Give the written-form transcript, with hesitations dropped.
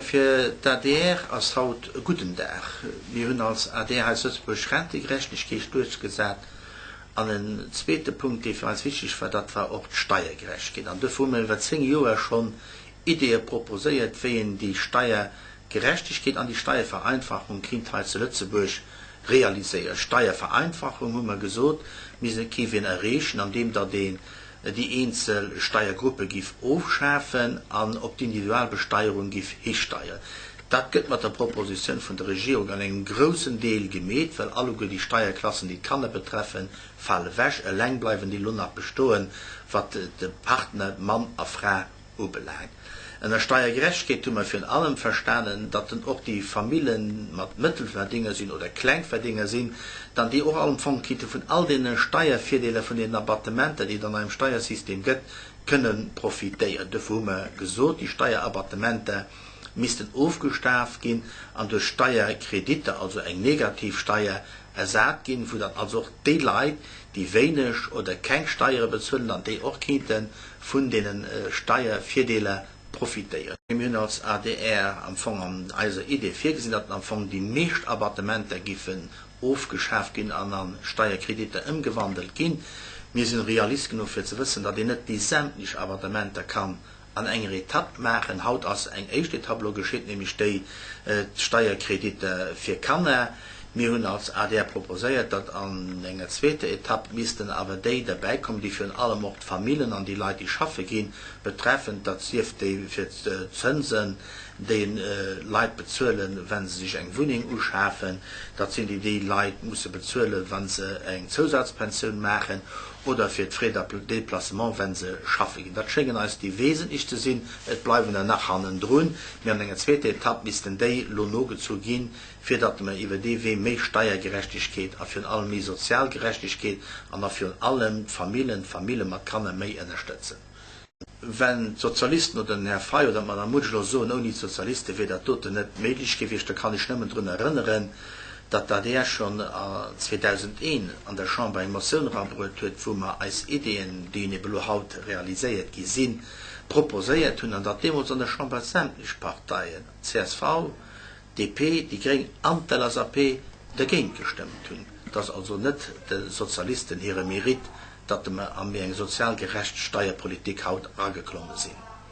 Fir d'ADR ass haut e gudden Dag. Mir hunn als adr hei zu Lëtzebuerg Rentegerechtegkeet duerchgesat. An en zweete Punkt, dee fir eis wichteg war, dat war och d'Steiergerechtegkeet. An duerfir hu mir iwwer 10 Joer schonn Ideeë proposéiert, wéi een déi Steiergerechtegkeet an déi Steiervereinfachung kinnt hei zu Lëtzebuerg realiséieren. Steiervereinfachung, hu mer gesot, misst géif een erreechen, andeem datt een déi eenzel Steiergruppe giff ofschafen an op d'Individualbesteierung giff histeieren. Dat gëtt mat der Propositioun vun der Regierung an engem groussen Deel gemeet, well alleguer déi Steierklassen, déi d'Kanner betreffen, fale wech. Eleng bleiwen déi elo nach bestoen, wat de Partner Mann a Fra ubelaangt. Ënner Steiergerechtegkeet hu mer virun allem verstanen, datt en och déi Famille mat Mëttelverdinger sinn oder Klengverdinger sinn, dann déi och am Fong kinnte vun all deene Steiervirdeeler, vun deenen Abattementer, déi et an eisem Steiersystem gëtt, kënne profitéieren. Duerfir hu mer gesot, déi Steierabattementer missten ofgestaf ginn an duerch Steierkreditter, also eng negativ Steier, ersat ginn, wou dann also och déi Leit, déi wéineg oder keng Steiere bezuelen, dann déi och kéinte vun deene Steiervirdeeler profitéieren. Mir hunn als adr am Fong an eiser Idee virgesinn, datt am Fong déi meescht Abattementer giffen ofgeschaf ginn an a Steierkreditter ëmgewandelt ginn. Mir sinn Realist genuch fir ze wëssen, datt een net déi sämtlech Abattementer kann an enger Etapp maachen. Haut ass eng éischt Etapp elo geschitt, nämlech déi d'Steierkreditter fir Kanner. Mir hunn als adr proposéiert, datt an enger zweeter Etapp missten awer déi derbäikommen, déi virun allem och d'Famillen an déi Leit, déi schaffe ginn, betreffen, dat sief déi fir d'Zënsen, déi Leit bezuelen, wa se sech eng Wunneng uschafen, dat sinn déi, déi Leit musse bezuelen, wa se eng Zousazpensioun maachen, oder fir d'Frais de déplacement, wa se schaffe ginn. Dat schéngen eis déi wesentlech ze sinn. Et bleiwen der nach hannendrun, mee an enger zweeter Etapp missten déi elo nogezu ginn, fir datt mer iwwer dee Wee méi Steiergerechtegkeet a virun allem méi sozial Gerechtegkeet an a virun allem d'Famillen, d'Famille mat Kanner méi ënnerstëtzen. Wenn d'Sozialisten oder den Här Fayot oder d'Madame Mutsch elo soen, ouni d'Sozialiste wier dat doten net méiglech gewiescht, da kann ech nëmmen drun erënneren, datt d'ADR schonn 2001 an der Chamber eng Motioun erabruet huet, wou mer eis Ideeën, déi eben elo haut realiséiert gi sinn, proposéiert hunn, an datt deemools an der Chamber sämtlech Parteien, csv, DP, déi gréng an d'LSAP, dergéint gestëmmt hunn. Et ass also net de Sozialisten hire Mérite, datt mer a méi eng sozial gerecht Steierpolitik haut erageklomme sinn.